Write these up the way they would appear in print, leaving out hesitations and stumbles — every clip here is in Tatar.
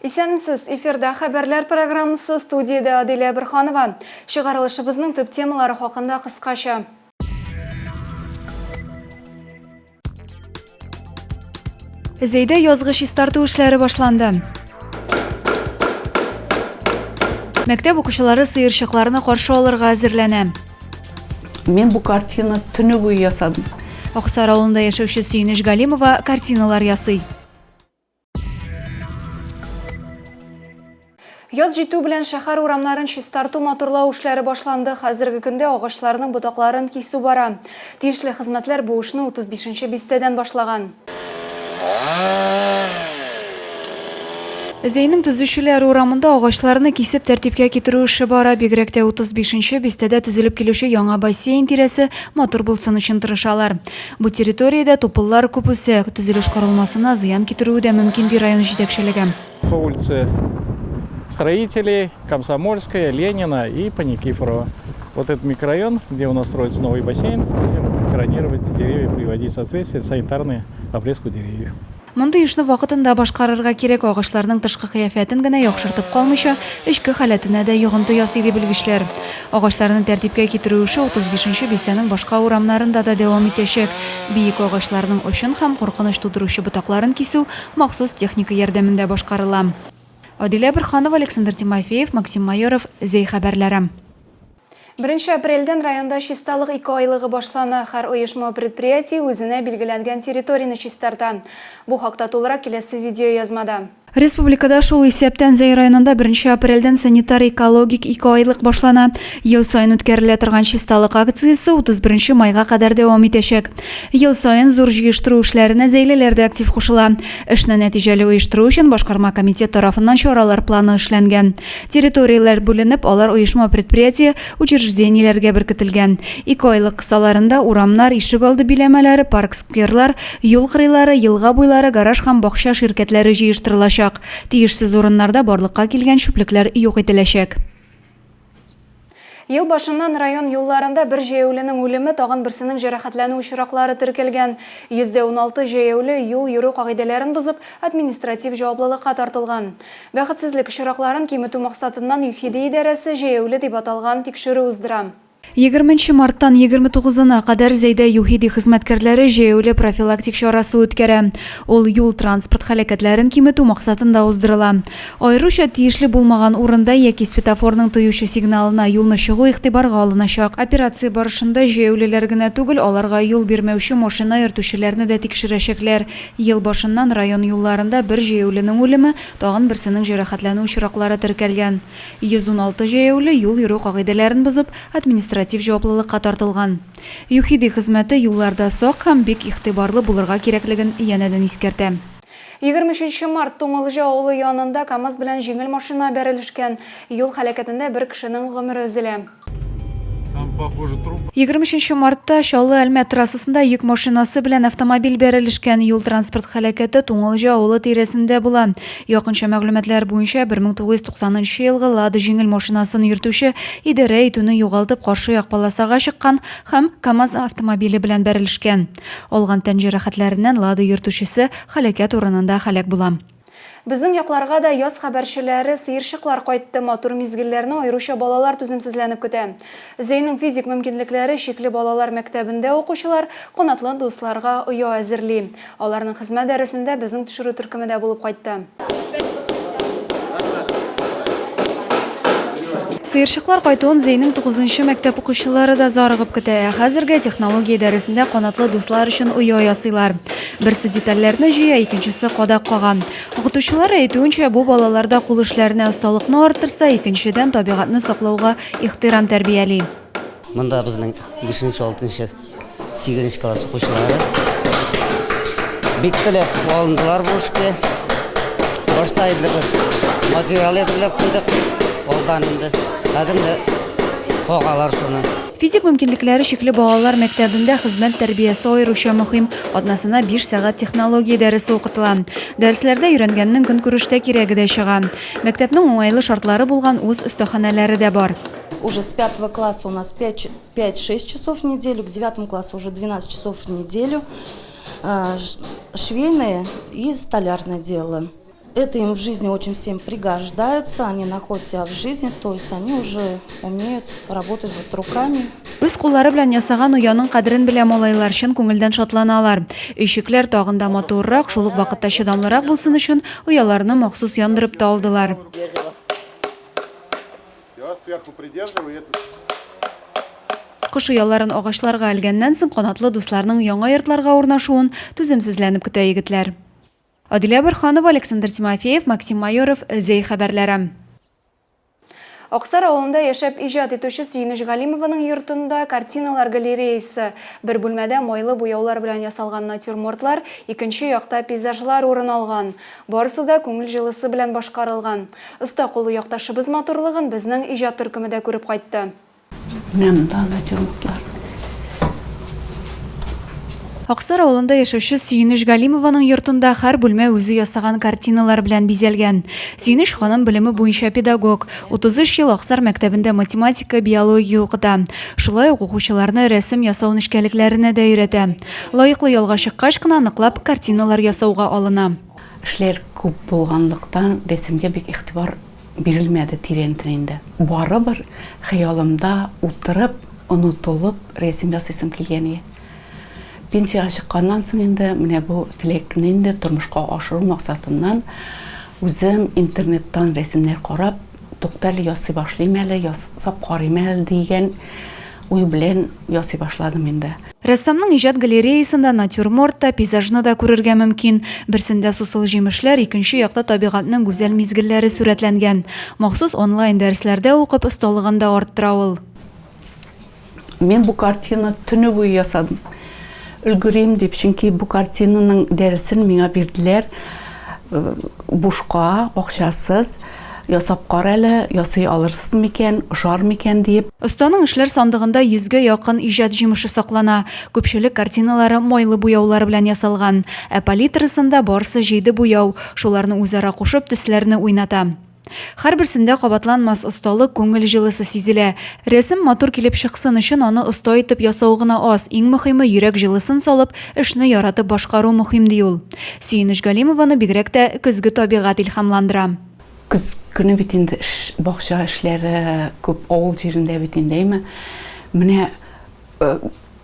Исәнмесез, эфирда хәбәрләр программасы, студиядә Аделя Борһанова. Чыгарылышыбызның төп темалары хакында кыскача. Зәйдә язгы чистарту эшләре башланды. Мәктәп укучылары сыерчыкларны каршы алырга әзерләнә. Мин бу картина төне буе ясадым. Аксар авылында яшәүче Сөенеч Галимова картиналар ясый. Яз җитү белән шәһәр урамнарын чистарту, матурлау эшләре башланды. Хәзерге көндә агачларның ботакларын кисү бара. Тиешле хезмәтләр бу эшне 35 нче бистәдән башлаган. Зәйнең Төзүчеләр урамында агачларны кисеп тәртипкә китерү эше бара. Бигрәк тә 35 нче бистәдә төзелеп килүче яңа бассейн тирәсе матур булсын өчен тырышалар. Бу территориядә тупыллар күп үсә, төзелеш корылмасына зыян китерүе дә мөмкин, ди район җитәкчелеге. По улице Строителей, Комсомольская, Ленина и по Никифорова. Вот этот микрорайон, где у нас строится новый бассейн, будем кронировать деревья, приводить в соответствие санитарные обрезку деревьев. Мондый эшне вакытында башкарырга кирәк, агачларның тышкы кыяфәтен генә яхшыртып калмыйча, эчке халәтенә дә йогынты ясый, ди белгечләр. Агачларны тәртипкә китерү эше 35 нче бистәнең башка урамнарында да дәвам итәчәк. Биек агачларның очын һәм куркыныч тудыручы ботакларын кисү махсус техника ярдәмендә башкарыла. Адилә Борһанова, Александр Тимофеев, Максим Майоров, Зәй хәбәрләре. Беренче апрельдән районда чисталык икеайлыгы башлана. Һәр оешма-предприятие үзенә билгеләнгән территорияне чистарта. Бу хакта тулырак киләсе видеоязмада. Республикада, шул исәптән Зәй районында беренче апрельдән санитар-экологик икеайлык башлана. Ел саен үткәрелә торган чисталык акциясе 31 майга кадәр дәвам итәчәк. Ел саен зур җыештыру эшләренә зәйлеләр дә актив кушыла. Эшне нәтиҗәле оештыру өчен башкарма комитет тарафыннан чаралар планы эшләнгән. Территорияләр бүленеп, алар оешма-предприятие, учреждениеләргә беркетелгән. Икеайлык кысаларында урамнар, ишегалды биләмәләре, парк-скверлар, юл кырыйлары, елга буйлары, гараж һәм бакча ширкәтләре җыештырылачак. Тиешсез урыннарда барлыкка килгән чүплекләр юк ителәчәк. Ел башыннан район юлларында бер җәяүленең үлеме, тагын берсенең җәрәхәтләнү очраклары теркәлгән. 16% җәяүле юл йөрү кагыйдәләрен бозып, административ җаваплылыкка тартылган. Бәхетсезлек очракларын киметү максатыннан ЮХИДИ идарәсе Җәяүле дип аталган тикшерү уздыра. Егерменче марттан егерме тугызына кадәр Зәйдә ЮХИДИ хезмәткәрләре җәяүле профилактик чарасы үткәрә. Ул юл-транспорт һәлакәтләрен киметү максатында уздырыла. Аеруча тиешле булмаган урында яки светофорның тыючы сигналына юлны чыгу игътибарга алыначак. Операция барышында җәяүлеләр генә түгел, аларга юл бирмәүче машина йөртүчеләрне дә тикшерәчәкләр. Ел башыннан район юлларында бер җәяүленең үлеме, тагын берсенең җәрәхәтләнү очраклары теркәлгән. 116 җәяүле юл йөрү кагыйдәләрен бозып, административ җаваплылыкка тартылган. ЮХИДИ хезмәте юлларда сак һәм бик игътибарлы булырга кирәклеген янәдән искәртә. 23 март Туңылҗа авылы янында КАМАЗ белән җиңел машина бәрелешкән. Юл һәлакәтендә бер кешенең гомере өзелә. 23 мартта Чаллы-Әлмәт трассасында йөк машинасы белән автомобиль бәрелешкән. Юл-транспорт һәлакәте Туңылҗа авылы тирәсендә була. Якынча мәгълүматлар буенча, 1990 нчы елгы Лада җиңел машинасын йөртүче идарә итүне югалтып каршы як полосага чыккан һәм КАМАЗ автомобиле белән бәрелешкән. Алган тән җәрәхәтләреннән Лада йөртүчесе һәлакәт урынында һәлак була. Безнең якларга да яз хәбәрчеләре, сыерчыклар кайтты. Матур мизгелләрне аеруча балалар түземсезләнеп көтә. Зәйнең физик мөмкинлекләре чикле балалар мәктәбендә укучылар канатлы дусларга оя әзерли. Аларның хезмәт дәресендә безнең төшерү төркеме дә булып кайтты. Сыерчыклар кайтуын Зәйнең тугызынчы мәктәп укучылары да зарыгып көтә. Ә хәзергә технология дәресендә канатлы дуслар өчен оя ясыйлар. Берсе детальләрне җыя, икенчесе кадак кага. Укытучылар әйтүенчә, бу балаларда кул эшләренә осталыкны арттырса, икенчедән, табигатьне саклауга ихтирам тәрбияли. Монда безнең бишенче, алтынчы, сигезенче класс укучылары бик теләп алындылар бу эшкә. Башта инде без материал әзерләп куйдык, алдан инде. Хәзер инде кагалар шуны. Физик мөмкинлекләре чикле балалар мәктәбендә хезмәт тәрбиясе аеруча мөһим. Атнасына биш сәгать технология дәресе укытыла. Дәресләрдә өйрәнгәннең көнкүрештә кирәге дә чыга. Мәктәпнең уңайлы шартлары булган үз остаханәләре дә бар. Уже с пятого класса у нас 5-6 часов в неделю, к девятому классу уже 12 часов в неделю. Швейное и столярное дело. Это им в жизни очень всем пригождается, они находят себя в жизни, то есть они уже умеют работать вот руками. Үз куллары белән ясаган ояның кадерен белә малайлар, чын күңелдән шатланалар. Өйчекләр тагын да матуррак, шул ук вакытта чыдамлырак булсын өчен, ояларны махсус яндырып та алдылар. Кош ояларын агачларга элгәннән соң, канатлы дусларның яңа йортларга урнашуын түземсезләнеп көтә егетләр. Адилә Борһанова, Александр Тимофеев, Максим Майоров, Зәй хәбәрләре. Аксар авылында яшәп иҗат итүче Сөенеч Галимованың йортында картиналар галереясы. Бер бүлмәдә майлы буяулар белән ясалган натюрмортлар, икенче якта пейзажлар урын алган. Барысы да күңел җылысы белән башкарылган. Оста куллы якташыбыз матурлыгын безнең иҗат төркеме дә күреп кайтты. Менә монда натюрмортлар. Аксар авылында яшәүче Сөенеч Галимованың йортында һәр бүлмә үзе ясаган картиналар белән бизәлгән. Сөенеч ханым белеме буенча педагог. 33 ел Аксар мәктәбендә математика, биология укыта. Шулай ук укучыларны рәсем ясау нечкәлекләренә дә өйрәтә. Лаеклы ялга чыккач кына ныклап картиналар ясауга алына. Эшләр күп булганлыктан, рәсемгә бик игътибар Бирелмәде тирәнтен инде. Барыбер хыялымда утырып, онытылып рәсем ясыйсым килгән ие. Пенсиягә чыкканнан соң инде менә бу теләкне инде тормышка ашыру максатыннан үзем интернеттан рәсемнәр карап, тукта әле ясый башлыйм әле, ясап карыйм әле дигән уй белән ясый башладым инде. Рәссамның иҗат галереясында натюрморт та, пейзажны да күрергә мөмкин. Берсендә сусыл җимешләр, икенче якта табигатьнең гүзәл мизгелләре сурәтләнгән. Махсус онлайн дәресләрдә укып, осталыгын да арттыра ул. Мин бу картина төне буе ясадым. Өлгерим дип, чөнки бу картинаның дәресен миңа бирделәр бушка, акчасыз. Ясап кара әле, ясый алырсыз микән, ошар микән диеп. Останың эшләр сандыгында йөзгә якын иҗат җимеше саклана. Күпчелек картиналары майлы буяулар белән ясалган. Ә палитрасында барсы җиде буяу, шуларны үзара кушып, төсләрне уйната. Һәрберсендә кабатланмас осталык, күңел җылысы сизелә. Рәсем матур килеп чыксын өчен аны оста итеп ясау гына аз, иң мөхиме йөрәк җылысын салып, эшне яратып башкару мөхим, ди ул. Сөенеч Галимованы бигрәк тә көзге табигать илһамландыра. Көз көне бит инде эш, бакча эшләре күп авыл җирендә бит инде, әйме? Менә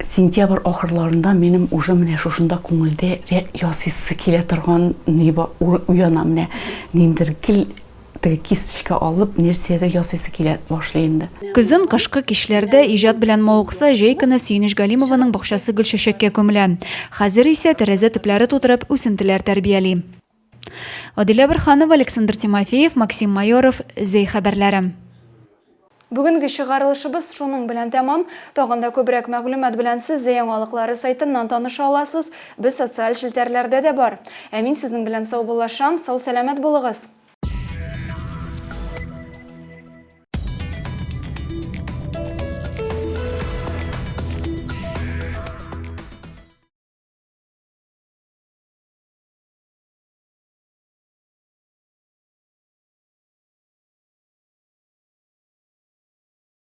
сентябрь ахырларында минем уже менә шушында күңелдә ясыйсы килә торган ни бар, уяна менә ниндидер гел теге кисточка алып нәрсәдер ясыйсы килә башлый инде. Көзен кышкы кичләрдә иҗат белән мавыкса, җәй көне Сөенеч Галимованың бакчасы гөлчәчәккә күмелә. Хәзер исә тәрәзә төпләре тутырып үсентеләр тәрбияли. Адилә Борһанова, Александр Тимофеев, Максим Майоров, Зәй хәбәрләре. Бүгенге чыгарылышыбыз шуның белән тәмам. Тагын да күбрәк мәгълүмат белән сез Зәй яңалыклары сайтыннан таныша аласыз. Без социаль челтәрләрдә дә бар. Ә мин сезнең белән саубуллашам. Сау-сәламәт булыгыз!